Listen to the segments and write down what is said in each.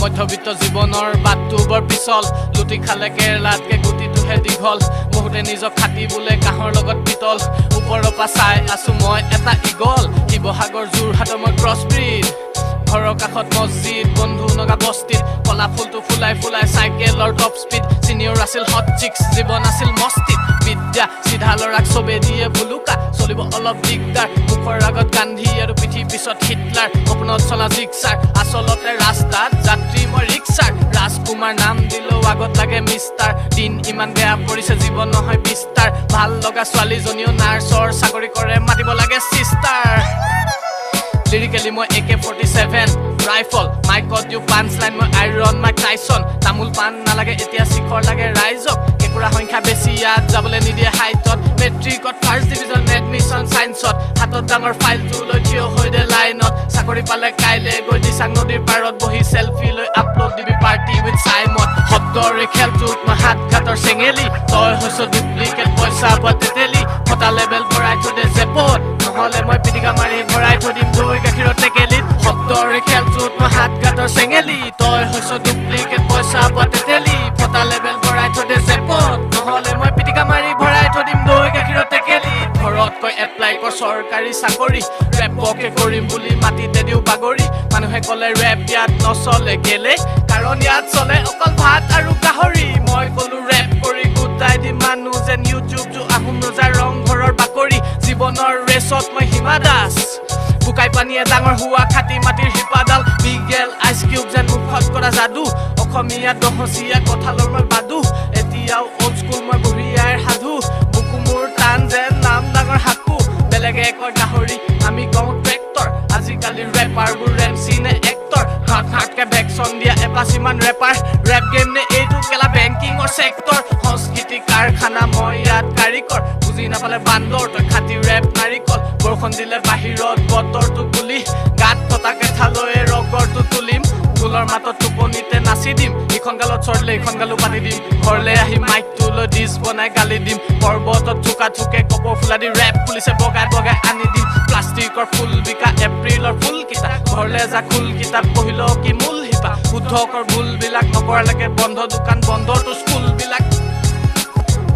মধ্যবিত্ত জীৱনৰ বাটটো বৰ পিছল। লুটি খালে কেৰেলাতকে গুটিটোহে দীঘল। বহুতে নিজক খাটি বোলে কাঁহৰ লগত পিতল। ওপৰৰ পৰা চাই আছো মই এটা ইগল। শিৱসাগৰ যোৰহাটৰ মই ক্ৰছ ব্ৰীড। ঘৰৰ কাষত মছজিদ, বন্ধু নগা বস্তিত। কলা ফুলটো ফুলাই ফুলাই চাইকেলৰ টপ স্পীড। চিনিয়ৰ আছিল হট চিক্স, জীৱন আছিল মস্তিত। বিদ্যা চিধা ল'ৰাক চবে দিয়ে ভুলুকা, চলিব অলপ দিগদাৰ। মুখৰ আগত গান্ধী আৰু পিঠিৰ পিছত হিটলাৰ। সপোনত চলা জিক্সাৰ, আচলতে ৰাস্তাত যাত্ৰী মই ৰিক্সাৰ। ৰাজকুমাৰ নাম দিলেও আগত লাগে মিষ্টাৰ। দিন ইমান বেয়া পৰিছে, জীৱন নহয় বিস্তাৰ। ভাল লগা ছোৱালীজনীও নাৰ্ছৰ চাকৰি কৰে, মাতিব লাগে চিষ্টাৰ। লিৰিকেলি মই AK-47 rifle, মাইকত দিওঁ পাঞ্চ লাইন, মই আইৰণ মাইক টাইচন। তামোল পাণ নালাগে এতিয়া, শিখৰ লাগে ৰাইজক। কেঁকুৰা সংখ্যা বেছি ইয়াত, যাবলৈ নিদিয়ে হাইটত। মেট্ৰিকত ফাৰ্ষ্ট ডিভিজন, এডমিশ্যন চাইন্সত। হাতত ডাঙৰ ফাইলটো লৈ থিয় হৈ দে লাইনত। চাকৰি পালে কাইলে গৈ দিচাং নদীৰ পাৰত বহি চেলফি লৈ আপলোড দিবি পাৰ্টি উইথ চাইমত। শব্দৰে খেলটোত মই হাত ঘাটৰ চেঙেলি। তই হৈছ ডুপ্লিকেট পইচা পোৱা তেতেলী। ফটা লেবেল ভৰাই থৈ দে জেপত, নহ'লে মই পিটিকা মাৰি ভৰাই থৈ দিম দৈ গাখীৰৰ টেকেলিত। শব্দৰে খেলটোত মই হাত ঘাটৰ চেঙেলি। তই হৈছ ডুপ্লিকেট পইচা পোৱা তেতেলী। ফটা লেবেল ভৰাই থৈ দে জেপত, নহ'লে মই পিটিকা মাৰি ভৰাই থৈ দিম দৈ গাখীৰৰ টেকেলিত। ঘৰত কৈ এপ্লাই কৰ চৰকাৰী চাকৰি, ৰেপকে কৰিম বুলি মাটিতে দিওঁ বাগৰি। মানুহে ক'লে ৰেপ ইয়াত নচলে, কেলে? কাৰণ ইয়াত চলে অকল ভাত আৰু গাহৰি। মই ক'লো ৰেপ কৰি গোটাই দিম মানুহ যেন ইউটিউবটো আহোম ৰজাৰ ৰংঘৰৰ বাকৰি। জীৱনৰ ৰেচত মই হিমা দাস, বোকাই পানীয়ে ডাঙৰ হোৱা খাটি মাটিৰ শিপাডাল। বিগেল আইচ কিউব যেন মুখত কৰা যাদু, অসমীয়া দহচীয়া কঁঠালৰ মই বাদু। এতিয়াও অল্ড স্কুল মই, বুঢ়ী আইৰ সাধু। বুকু মোৰ টান যেন নাম ডাঙৰ সাকু। বেলেগে কয় গাহৰি, আমি কওঁ ট্ৰেক্টৰ। আজিকালি ৰেপাৰবোৰ ৰেমচি নে এক্টৰ? ঘাট ঘাটকে ভেকচন দিয়া এপাচিমান ৰেপাৰ। ৰেপ গেম নে এইটো কেলা বেংকিঙৰ চেক্টৰ? সংস্কৃতি কাৰখানা, মই ইয়াত কাৰিকৰ। বুজি নাপালে বান্দৰ তই, খাটি ৰেপ নাৰিকল। বৰষুণ দিলে বাহিৰত বতৰটো কুলি, গাত থকা কেঁঠা লৈয়ে ৰগৰটো তুলিম। ঢোলৰ মাতত টোপনিতে নাচি দিম। ইখন গালত চৰলে ইখন গালো পাতি দিম। ঘৰলে আহি মাইকটো লৈ ডিছ বনাই গালি দিম। পৰ্বতত থোকা থোকে কপৌ ফুলা দি ৰেপ পুলিচে বগাই বগাই আনি দিম। প্লাষ্টিকৰ ফুল বিকা এপ্ৰিলৰ ফুলকেইটা, ঘৰলে যা খুল কিতাপ পঢ়ি ল কি মূল শিপা। শুদ্ধকৰ ভুলবিলাক নকৰালৈকে বন্ধ দোকান, বন্ধ তোৰ স্কুলবিলাক।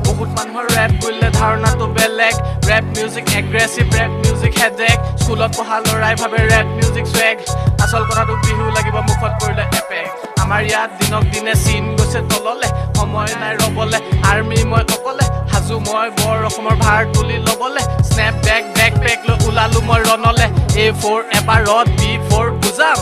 বহুত মানুহৰ ৰেপ বুলিলে ধাৰণাটো বেলেগ। Rap music aggressive, rap music headache. স্কুলত পঢ়া ল'ৰাই ভাবে ৰেপ মিউজিক চুৱেগ। আচল কথাটো বিহু লাগিব মুখত কৰিলে এপেক। আমাৰ ইয়াত দিনক দিনে চিন গৈছে তললে, সময় নাই ৰ'বলে। আৰ্মি মই অকলে, সাজু মই বৰ অসমৰ ভাৰ তুলি ল'বলে। স্নেপ বেগ বেক পেক লৈ ওলালো মই ৰণলে। এ ফ'ৰ এবাৰত, বি ফ'ৰ বুজাম।